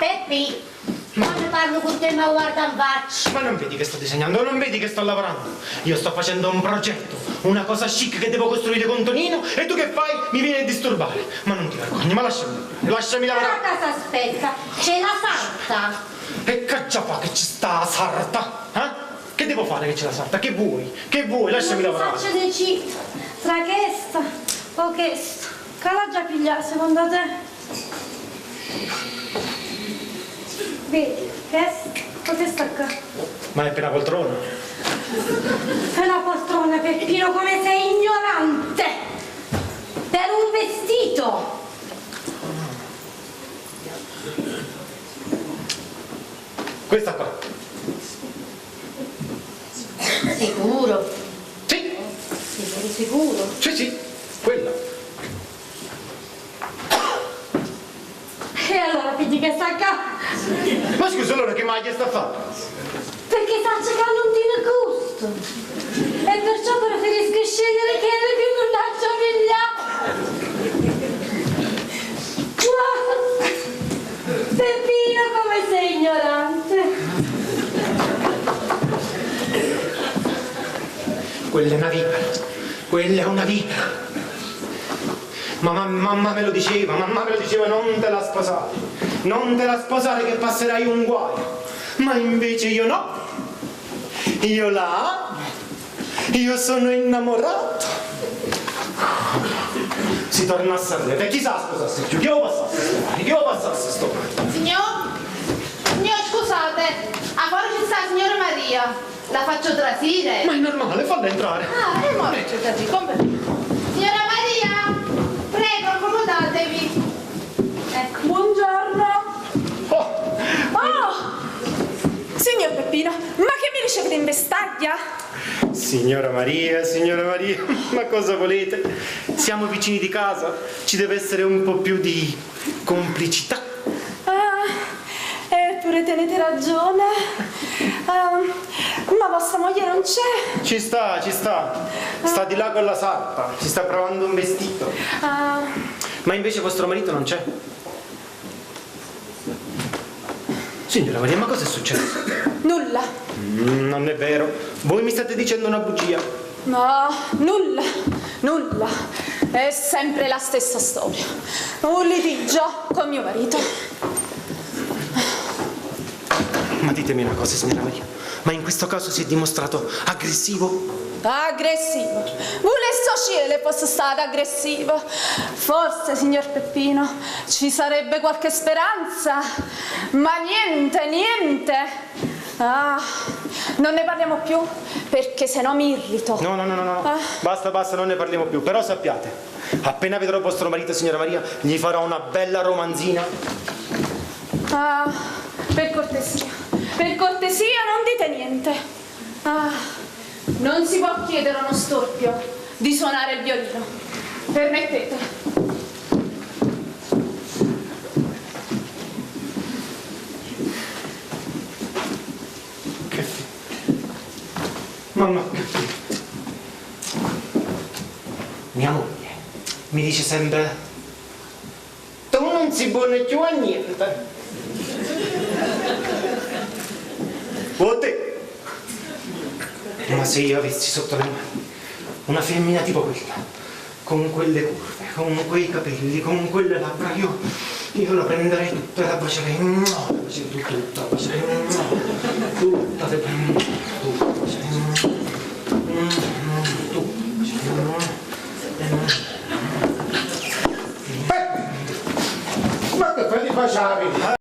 Peppi, quando parlo con te mi guarda in faccia. Ma non vedi che sto disegnando? Non vedi che sto lavorando? Io sto facendo un progetto, una cosa chic che devo costruire con Tonino e tu che fai? Mi vieni a disturbare. Ma non ti vergogni, ma lasciami lavorare, lasciami Ma lavorare. cosa aspetta? C'è la sarta. E che già fa che ci sta la sarta? Eh? Che devo fare che c'è la sarta? Che vuoi? Che vuoi? Lasciami non lavorare. faccio decidere tra questa o questa. Che l'ha già pigliata secondo te? Vedi, questa o questa qua? Ma è per la poltrona. È una poltrona, Peppino, come sei ignorante! Per un vestito! Questa qua. Sicuro? Sì, Sicuro, sicuro. sì, sì, quella. E allora pigli questa qua? Ma scusa, allora che maglia sta a fare? Perché sa che non tiene gusto. E perciò preferisco scegliere quelle che non lascia pigliare. Peppino, come sei ignorante. Quella è una vipera. Quella è una vipera. Ma mamma me lo diceva, mamma me lo diceva, non te la sposare. Non te la sposare che passerai un guaio. Ma invece io no. Io la amo. Io sono innamorato. Si tornasse arreto e chissà sposasse più. Che io passasse sto mare, che io passasse sto mare. Signor? Signor, scusate, a fuori ci sta la signora Maria. La faccio trasire? Ma è normale, falla entrare. Ah, e mo faccio trasire, come? Signora Maria, prego, accomodatevi. Ecco. Buongiorno. Oh, Oh! Signor Peppino, ma che mi ricevete in vestaglia? Signora Maria, signora Maria, ma cosa volete? Siamo vicini di casa, ci deve essere un po' più di complicità. Ah, eppure tenete ragione. Ah, ma vostra moglie non c'è. Ci sta, ci sta. Sta di là con la sarta, si sta provando un vestito. Ah, Ma invece vostro marito non c'è. Signora Maria, ma cosa è successo? nulla. Non è vero. Voi mi state dicendo una bugia. No, nulla, nulla. È sempre la stessa storia. Un litigio con mio marito. Ma ditemi una cosa, signora Maria. Ma in questo caso si è dimostrato aggressivo? Aggressivo. Volesse cielo fosse stata aggressivo. Forse, signor Peppino, ci sarebbe qualche speranza. Ma niente, niente. Ah, non ne parliamo più perché se no mi irrito. No, no, no, no, no. Ah. Basta, basta, non ne parliamo più. Però sappiate, appena vedrò vostro marito, signora Maria, gli farò una bella romanzina. Ah, per cortesia, per cortesia non dite niente. Ah, non si può chiedere a uno storpio di suonare il violino. Permettete. Che fi... Mamma, che fi... Mia moglie mi dice sempre: tu non si buona più a niente. O te. Ma se io avessi sotto le mani una femmina tipo quella, con quelle curve, con quei capelli, con quelle labbra, io la prenderei tutta e la bacerei, no, la bacerei tutta, la bacerei, no, tutta, tutta, la bacerei, tutta, la bacerei, Ma che fai di baciare?